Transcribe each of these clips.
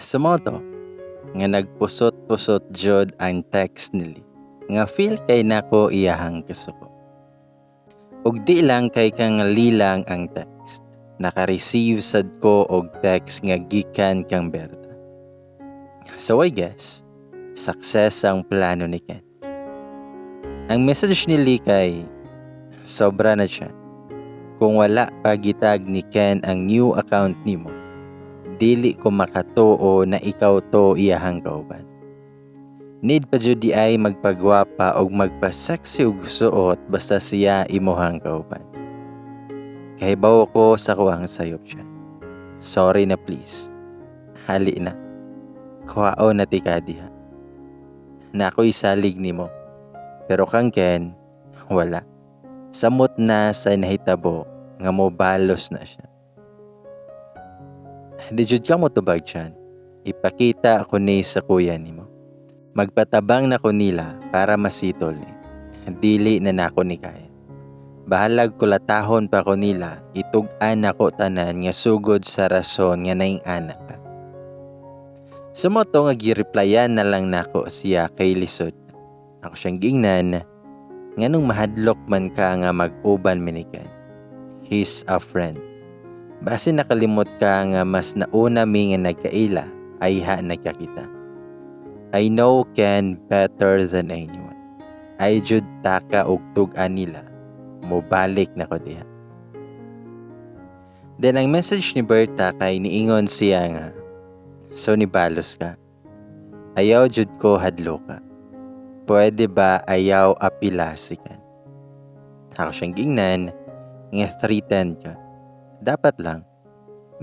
So mao to, nga nagpusot-pusot jud ang text ni Lee, nga feel kay nako iyahang kasuko. Ug di lang kay kang Lee lang ang text. Naka-receive sad ko og text nga gikan kang Berta. So I guess, success ang plano ni Ken. Ang message ni Lee kay, "Sobra na siya. Kung wala pa gitag ni Ken ang new account nimo, dili ko makatuo na ikaw to iyahang kauban. Need pa jud di ay magpagwapa og magpa-sexy og suot basta siya imuhang kauban. Kahibaw ko sa kuwang sayop siya. Sorry na please. Hali na. Kuhaon na ti ka diha. Na ako'y salig nimo. Pero kang Ken, wala. Samot na sa nahitabo nga mobalos na siya." Di jud ka mo tubag dyan. Ipakita ko ni sa kuya nimo. Magpatabang na ko nila para masitol ni. Dili na nako ni kaya. Bahalag kulatahon pa ko nila, itug-an nako tanan nga sugod sa rason nga naing anak ka." So mao to nga gi-replyan na lang nako siya kay lisod. Ako siyang giingnan, "Nganong mahadlok man ka nga mag-uban mi ni Ken? He's a friend. Basi nakalimot ka nga mas nauna mi nga nagkaila ayha nagkakita. I know Ken better than anyone. Ay jud taka og tug-an nila, mobalik na ko diha." Then ang message ni Berta kay niingon siya nga, "So nibalos ka. Ayaw jud ko hadlo ka. Pwede ba ayaw apila si Ken?" Ako siyang giingnan nga 310 ka. Dapat lang,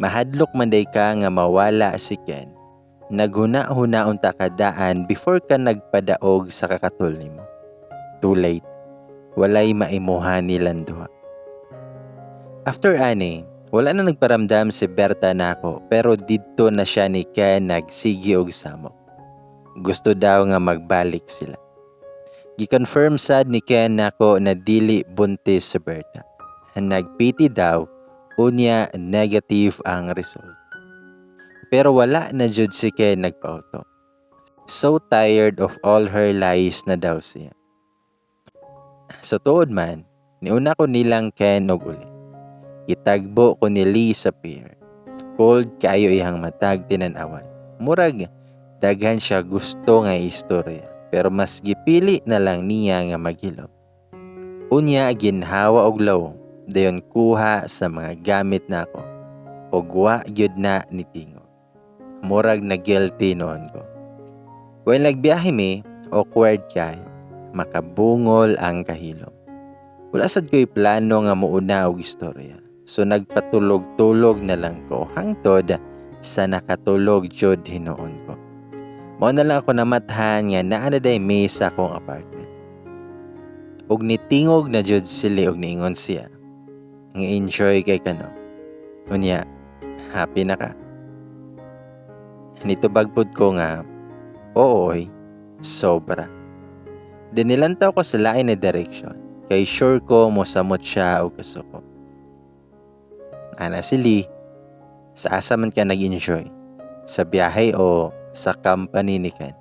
mahadlok man day ka nga mawala si Ken. Naghuna-huna unta ka daan before ka nagpadaog sa kakatol nimo. Too late. Walay maimuha nilang duha." After ani, wala na nagparamdam si Berta nako pero didto na siya ni Ken nagsigi og samok. Gusto daw nga magbalik sila. Gi-confirm sad ni Ken nako na dili buntis si Berta. Nag-PT daw, unya negative ang result. Pero wala na jud si Ken nagpauto. So tired of all her lies na daw siya. So tuod man, niuna ko nilang Ken og uli. Gitagbo ko ni Lee sa pier. Cold kaayo iyang matag tinan-awan. Murag daghan siya gusto nga istorya pero mas gipili na lang niya nga maghilom. Unya ginhawa og lawom dayon kuha sa mga gamit nako ug wa gyud na nitingog. Murag na guilty noon ko. When nagbiyahe mi, awkward kayo. Makabungol ang kahilom. Wala sad ko'y plano nga muuna og istorya. So nagpatulog-tulog na lang ko hangtod sa nakatulog jud hinuon ko. Mao na lang ako namathan nga naa na day mi sa akong apartment. Ug nitingog na jud sila og niingon siya nga enjoy kay kano. Unya, happy na ka? Nitubag pud ko nga, "Oo oy, sobra." Dinilantaw ko sa lain na direction kay sure ko mosamot siya og kasuko. Ana si Lee, "Sa asa man ka nag-enjoy? Sa biyahe o sa company ni Ken?"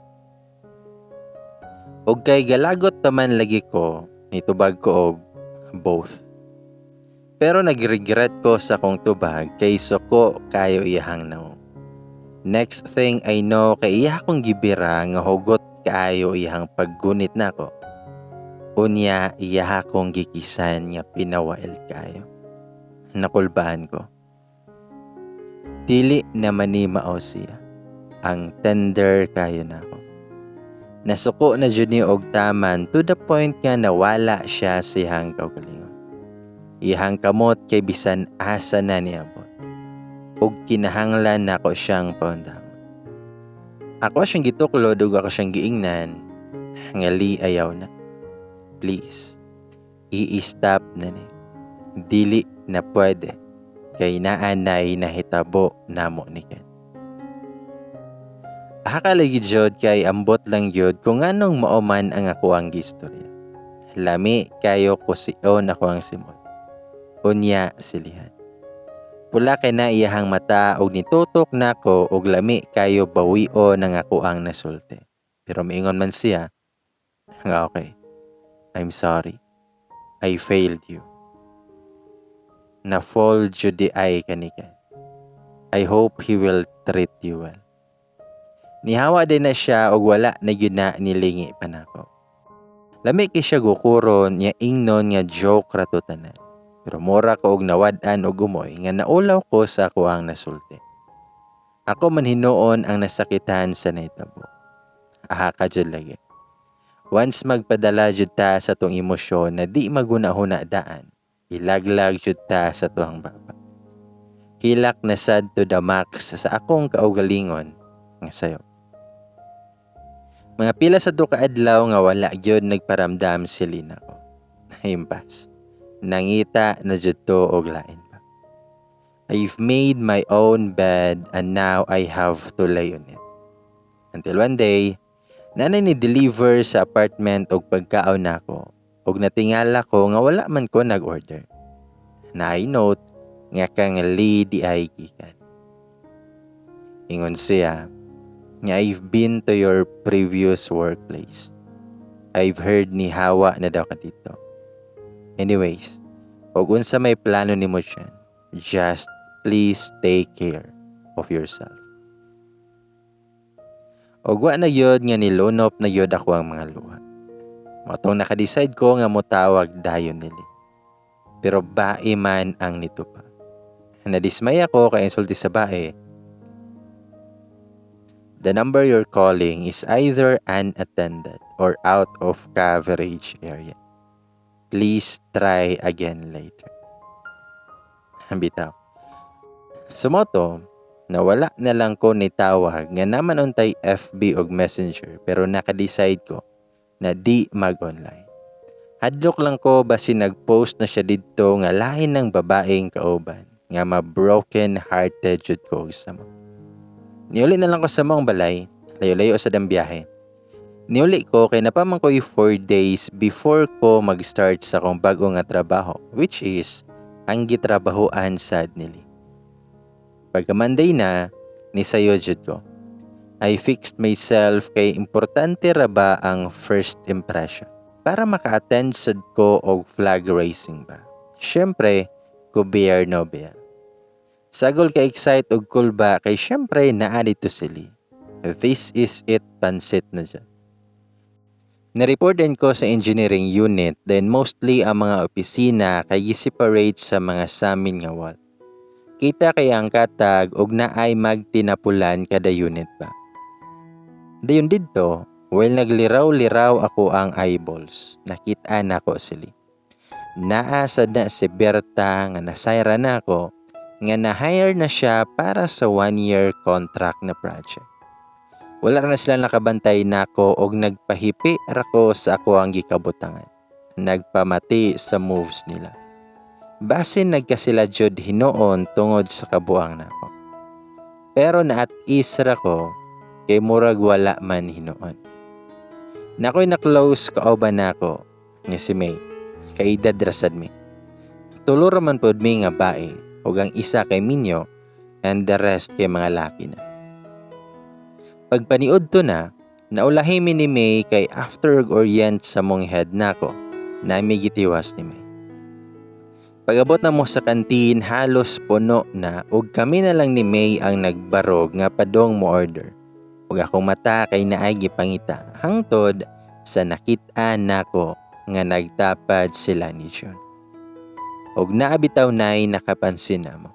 Og kay galagot pa man lagi ko, nitubag ko og, "Both." Pero nag-regret ko sa akong tubag kay suko kayo iyahang nawong. Next thing I know kay iya akong gibira nga hugot kaayo iyahang paggunit nako. Unya iya akong gikisan nga pinawail kayo. Nakulbaan ko. Dili naman ni mao siya. Ang tender kayo nako. Nasuko na jud ni og taman to the point nga nawala siya sa iyang kaugalingon. Iyang kamot kay bisan asa na niabot. Ug kinahanglan nako siyang paundangon. Ako siyang gituklod ug ako siyang giingnan nga, "Lee, ayaw na. Please, i-stop na ni. Dili na pwede kay naa nay nahitabo namo ni Ken." Akala jud kay ambot lang gyud kung anong mao man ang ako ang gistorya. Lami kayo kusion ako ang simot. Unya silihan. Nipula kay na iyahang mata og nitutok nako og lami kayo bawion ang ako ang nasulti. Pero miingon man siya nga, "Okay, I'm sorry. I failed you. Na-fall jud diay kanikan. I hope he will treat you well." Nihawa din na siya og wala na gyud na nilingi pa nako. Lami kay siya gukuron niya ingnon nga joke ra to tanan. Pero mura ko og nawad-an og umoy nga naulaw ko sa ako ang nasulti. Ako man hinuon ang nasakitan sa nahitabo. Aha ka jud lagi. Once magpadala jud ta sa tong emosyon na di maguna-huna daan, ilaglag jud ta sa tuang baba. Hilak na sad to the max sa akong kaugalingon nga sayo. Mga pila sa 2 ka adlaw nga wala gyud nagparamdam si Lina ko. Impas. Nangita na jud to og lain pa. I've made my own bed and now I have to lay on it. Until one day, nanay ni deliver sa apartment og pagkaon nako og natingala ko nga wala man ko nag-order. Na I note nga kang Lee di ay gikan. Ingon siya nga, "I've been to your previous workplace. I've heard ni hawa na daw ka dito. Anyways, og unsa may plano nimo dyan, just please take care of yourself." Og wa na gyud nga nilunop na gyud ako ang mga luha. Motong naka-decide ko nga motawag dayon nili. Pero bae man ang nito pa. Nadismaya ko kay insulti sa bae, "The number you're calling is either unattended or out of coverage area. Please try again later." Bitaw. Sumoto, nawala na lang ko ni tawag nga naman untay FB og Messenger, pero naka-decide ko na di mag-online. Hadlok lang ko basin nag-post na siya didto nga lain ng babaeng kauban nga ma-broken hearted jud ko og sama. Niuli na lang ko sa mong balay, layo-layo sa biyahe. Niuli ko kay napaman ko 4 days before ko mag-start sa akong bago nga trabaho, which is ang gitrabahoan sad nili. Pagka Monday na, nisayo jud ko. I fixed myself kay importante ra ba ang first impression para maka-attend sad ko og flag raising ba. Syempre, gobyerno ba. Sagol ka excite og cool ba kay syempre naa dito sili. This is it, pansit na dyan. Na-report din ko sa engineering unit, then mostly ang mga opisina kay gi-separate sa mga samin nga wall. Kita kay ang katag og naay magtinapulan kada unit ba. Dayon didto, while nagliraw-liraw ako ang eyeballs, nakita nako sili. Naa sad na si Berta nga nasayra nako nga na-hire na siya para sa 1 year contract na project. Wala na sila nakabantay nako og nagpahipi ra ko sa ako ang gikabutangan. Nagpamati sa moves nila. Basin nagkasila jud hinuon tungod sa kabuang nako. Pero na at ease ra ko kay murag wala man hinuon. Nakoy na close kauban nako nga si May. Kaedad ra sad mi. Tulo ra man pod mi nga bae ug ang isa kay minyo and the rest kay mga laki na. Pagpaniud to na, naulahi mi ni May kay after og orient sa mong head nako, nami gitiwas ni May. Pag-abot na mo sa kantin, halos puno na ug kami na lang ni May ang nagbarog nga padong mo order. Ug akong mata kay naay gipangita hangtod sa nakit-an nako nga nagtapad sila ni June. Ug naabitaw nay nakapansin namo.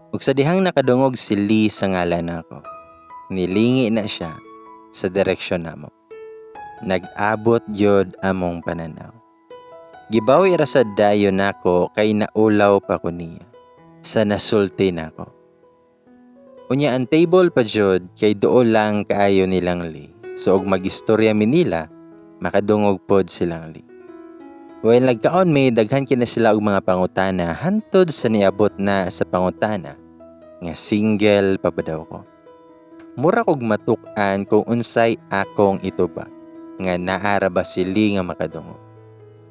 Ug sa dihang nakadungog si Lee sa ngalan nako, nilingi na siya sa direksyon namo. Nag-abot gyud among pananaw. Gibawi ra sad dayon nako kay naulaw pa ko niya sa nasulti nako. Unya ang table pa jud kay duol lang kaayo nilang Lee. So og magistorya mi nila, makadungog pod silang Lee. While nagkaon mi, daghan kina sila og mga pangutana hantod sa niabot na sa pangutana nga single pa ba daw ko. Mura kog matuk-an kung unsay akong itubag nga naa ra ba sili nga makadungog.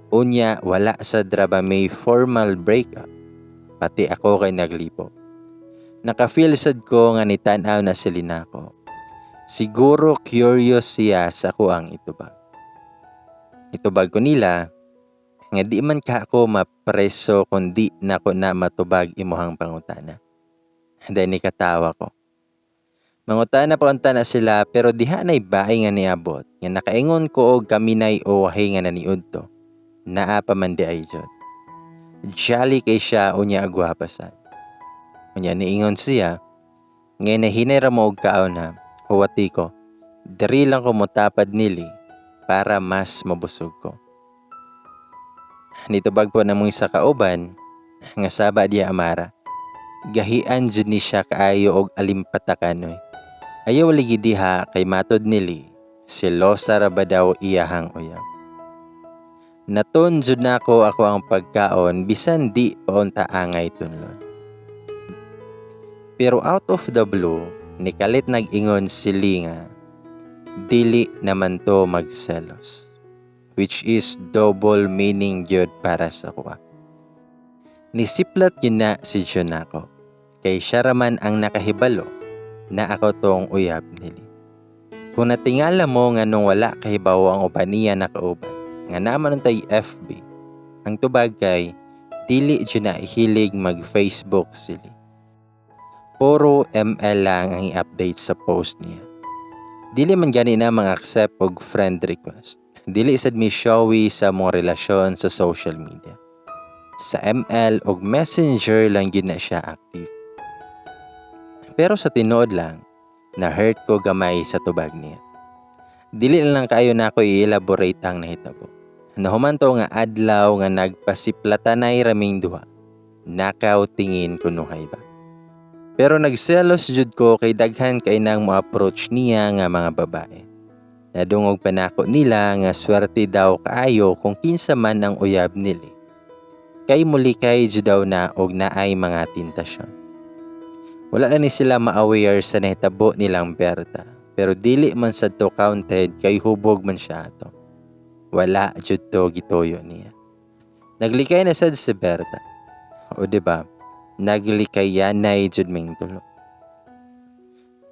Unya wala sa draba may formal breakup. Pati ako kay naglipo. Naka-feel sad ko nga nitan-aw na sila nako. Siguro curious siya sa akoang itubag. Itubag ko nila nga di man ka ako mapreso kung di nako na matubag imuhang pangutana. Then nikatawa ko. Mangutana pa unta na sila, pero diha na'y bae nga niabot nga nakaingon ko og kami na'y uwahi nga naniud to. Naa pa man di ay jud. Jolly kay siya, unya agwapa sad. Unya niingon siya nga nahinay ra mo og kaon ha. Huwati ko. Diri lang ko motapad nili para mas mabusog ko. Nitubag po namong isa kauban nga saba diya Amara. Gahian jud ni siya kaayo og alimpatakan oy. Ayaw ligi diha kay matod nili, selosa ra ba daw iyahang uyab. Naton jud nako ako ang pagkaon bisan di pa unta angay tunlon. Pero out of the blue, nikalit nag-ingon sili nga dili naman to magselos. Which is double meaning gyud para sa kuha. Nisiplat yun na si Jun nako. Kay siya raman ang nakahibalo na ako tong uyab nili. Kung natingala mo nga nung wala kahibaw ang uban niya nakauban, nga naman tay FB, ang tubag kay dili jud na hilig mag Facebook sili. Puro ML lang ang i-update sa post niya. Dili man gani na mga accept og friend request. Dili sad mi showy sa mga relasyon sa social media. Sa ML og Messenger lang gyud na siya active. Pero sa tinuod lang, na-hurt ko gamay sa tubag niya. Dili na lang kaayo nako i-elaborate ang nahitabo. Nahuman to nga adlaw nga nagpasiplatanay raming duha. Nakaw tingin kunuhay ba. Pero nagselos jud ko kay daghan kay nang mo-approach niya nga mga babae. Nadungog pa nako nila nga swerte daw kaayo kung kinsa man ang uyab nili. Kay mulikay jud daw na og naay mga tentasyon. Wala na ni sila ma-aware sa nahitabo nilang Berta, pero dili man sad to counted kay hubog man siya ato. Wala jud to gituyo niya. Naglikay na sad si Berta. O di ba? Naglikayanay jud ming tulo.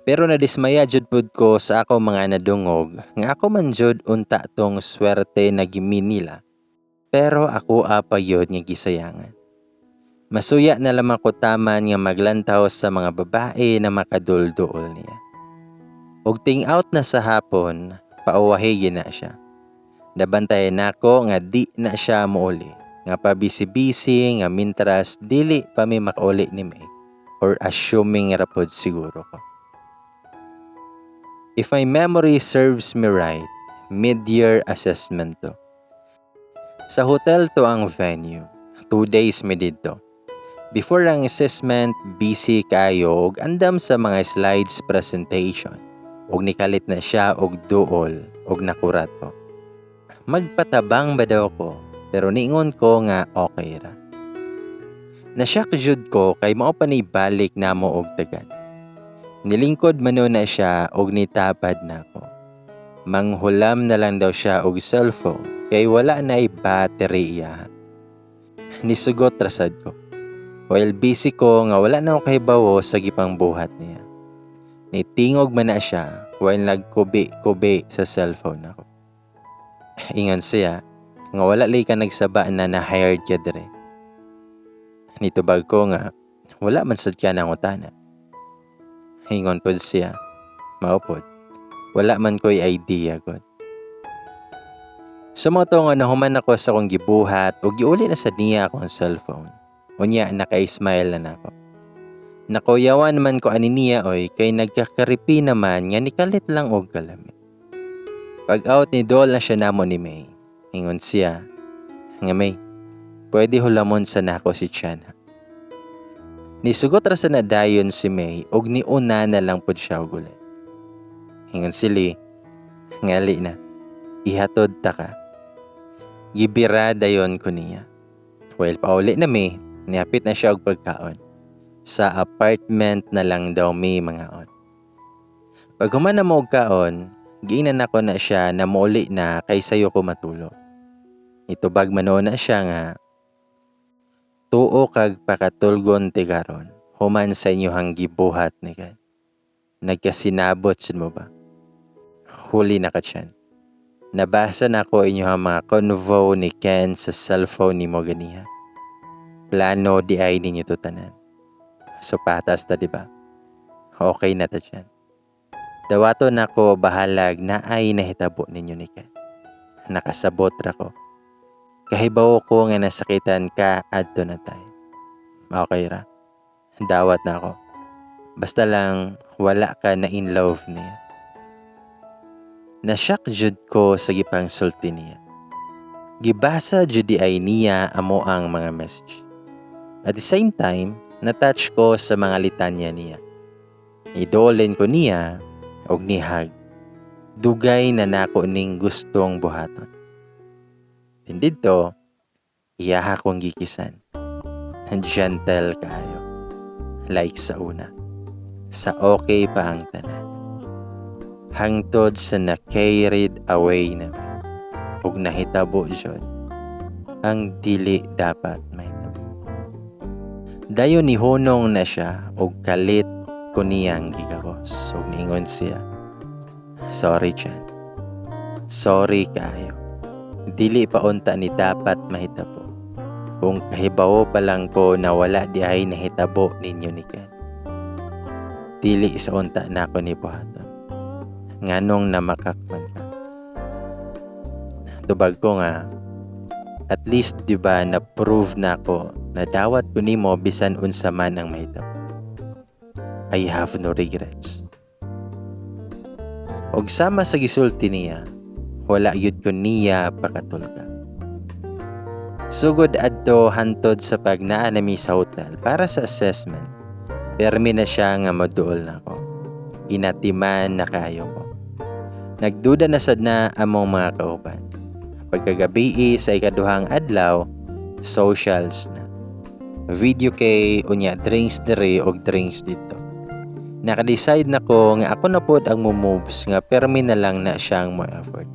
Pero nadismaya jud pud ko sa ako mga nadungog nga ako man jud unta tong swerte na gimi nila. Pero ako apa yun nga gisayangan. Masuya na lamang ko taman nga maglantaw sa mga babae na makadulduol niya. Og ting out na sa hapon, pauwahi na siya. Nabantayan nako nga di na siya muuli. Nga pabisi-bisi nga mintras dili pa mi makauli ni May, or assuming ra pod siguro ko. If my memory serves me right, mid-year assessment to. Sa hotel to ang venue. 2 days mi didto. Before ang assessment, busy kayo og andam sa mga slides presentation. Og nikalit na siya og duol og nakurat ko. Magpatabang ba daw ko, pero niingon ko nga okay ra. Nashock jud ko kay mao pa ni balik namo og tagad. Nilingkod man na siya og nitapad nako. Manghulam na lang daw siya og cellphone kay wala na battery iya. Nisugot rasad ko. While busy ko nga wala na ako kahibawo sa gipangbuhat niya. Nitingog man na siya while nagkubi-kubi sa cellphone nako. Ingon siya nga wala lay ka nagsaba na na-hired ka dire. Nitubag ko nga wala man sad ka nangutana. Ingon pod siya, mao pod. Wala man ko'y idea god. Sa to nga nahuman ako sa akong gibuhat ug giuli na sad niya akong cellphone. Unya naka-smile na nako. Nakuyawan man ko ani niya oy kay nagkakaripi naman nga nikalit lang og kalami. Pag out ni dol na siya namo ni May. Ingon siya nga, "May, pwede hulamon sa nako si Chan ha?" Nisugot ra sa nadayon si May og niuna na lang pud siya og uli. Ingon sili, "Ngali na, ihatod ta ka." Gibira dayon ko niya. While pauli na mi, nihapit na siya og pagkaon. Sa apartment na lang daw mi mangaon. Pag human na mo og kaon, giingnan nako na siya na muuli na kay sayo ko matulog. Itubag man na siya nga, Tuo kag pakatulgon ti karon human sa inyohang gibuhat ni Ken. Nagkasinabot jud mo ba? Huli na ka tiyan. Nabasa na ko inyohang mga convo ni Ken sa cellphone nimo ganiha. Plano di ay ninyo to tanan. So patas ta, di ba? Okay na ta tiyan. Dawato nako bahalag naay nahitabo ninyo ni Ken. Nakasabot ra ko. Kahibaw ko nga nasakitan ka adto na tayo. Okay ra. Dawat na ako. Basta lang wala ka na in love niya. Na-shock jud ko sa gipang sulti niya. Gibasa jud di ay niya amo ang mga message. At the same time, na-touch ko sa mga litanya niya. Idolin ko niya og nihag. Dugay na nako ning gustong buhaton. Then didto, iyaha kong gikisan. Gentle kaayo. Like sa una. Sa okay pa ang tanan. Hangtod sa na-carried away na mi. Ug nahitabo jud ang dili dapat mahitabo. Dayon nihunong na siya og kalit ko niyang gigakos. Ug niingon siya, "Sorry, Chan. Sorry kaayo. Dili pa unta ni dapat mahitabo. Kung kahibawo pa lang ko na wala di ay nahitabo ninyo ni Ken, dili sa unta nako ni buhaton. Nganong namakak man ka?" Tubag ko nga, "At least di ba na prove na ko na dawat ko nimo bisan unsa man ang mahitabo. I have no regrets." Og sama sa gisulti niya, wala gyud ko niya pakatulga. Sugod adto hantod sa pagnaa nami sa hotel para sa assessment, permi na siya nga moduol nako. Inatiman na kaayo ko. Nagduda na sad na among mga kauban. Pagkagabii sa ikaduhang adlaw, socials na. Video kay unya drinks diri og drinks didto. Naka-decide na ko nga ako na pod ang mo-moves nga permi na lang na siyang mo effort.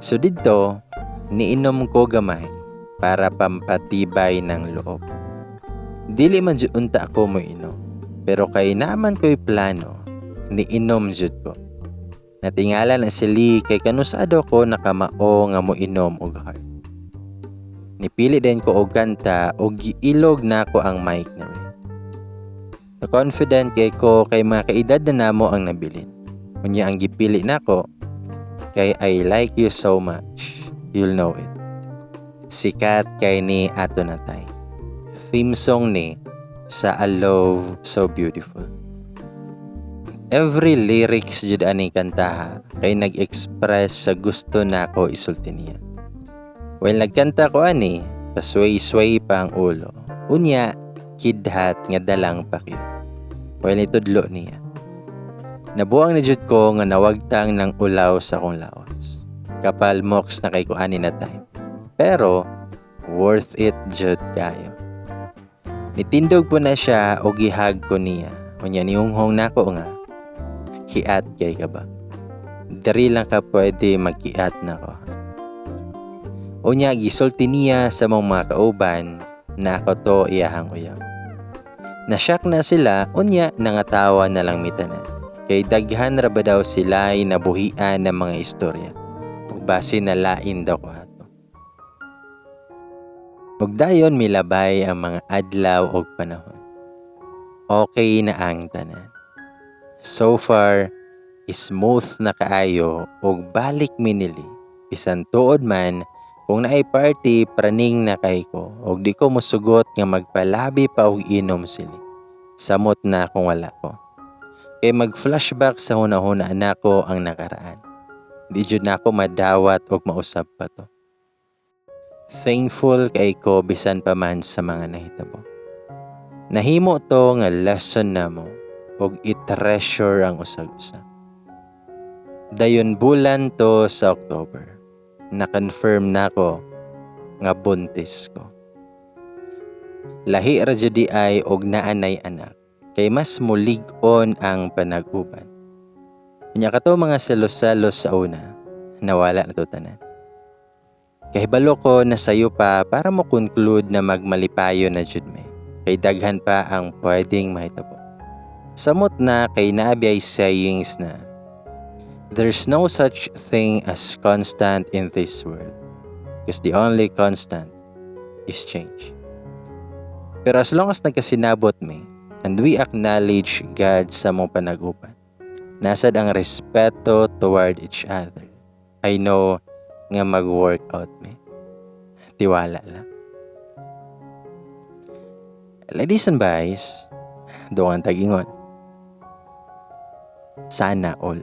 So didto, niinom ko gamay para pampatibay ng loob. Dili man jud unta ako mo inom, pero kay naman ko'y plano, niinom jud ko. Natingala na si Lee kay kanusado ko nakamao nga mo inom og hard. Nipili din ko og kanta og giilog nako ang mic na rin. Na-confident kay ko kay mga kaedad na namo ang nabilin. Unya ang gipili nako kay "I Like You So Much, You'll Know It." Sikat kay ni ato natay. Theme song ni sa A Love So Beautiful. Every lyrics jud ani kantaha kay nag-express sa gusto nako isulti niya. While nagkanta ko ani, pasway-sway pa ang ulo. Unya, kidhat nga dalang pakit. While nitudlo niya. Nabuang na jud ko nga nawagtang ng ulaw sa akong lawas. Kapalmox na kay ko ani na time. Pero, worth it jud kayo. Nitindog po na siya o gihag ko niya. Unya nihunghong nako nga, "Kiat kay ka ba? Diri lang ka pwede magkiat nako." Unya gisulti niya sa mga kauban na ako to iyahang uyab. Nashock na sila, unya nangatawa na lang mitanan. Kay daghan ra ba daw sila ay nabuhian ng mga istorya. Ug base na lain daw ko ato. Ug dayon milabay ang mga adlaw og panahon. Okay na ang tanan. So far, smooth na kaayo ug balik minili. Bisan tuod man, kung naay party, praning na kay ko ug di ko mosugot nga magpalabi pa og inom sili. Samot na kung wala ko. Kay mag-flashback sa hunahuna nako ang nakaraan. Di jud nako madawat og mausab pa to. Thankful kay ko bisan pa man sa mga nahitabo. Nahimo to nga lesson namo og i-treasure ang usag-usa. Dayon bulan to sa October. Na-confirm nako nga buntis ko. Lahi ra jud di ay og naanay anak kay mas mulig-on ang panag-uban. Unya kato mga selos-selos sa una, nawala na to tanan. Kahibalo ko na sayo pa para mo conclude na magmalipayo na jud mi. Kay daghan pa ang pwedeng mahitabo. Samot na kay naa biyay sayings na there's no such thing as constant in this world, because the only constant is change. Pero as long as nagkasinabot mi and we acknowledge God sa among panag-uban, naa sad ang respeto toward each other, I know nga mag-work out mi. Tiwala lang. Ladies and guys, dungan tag-ingon. Sana all.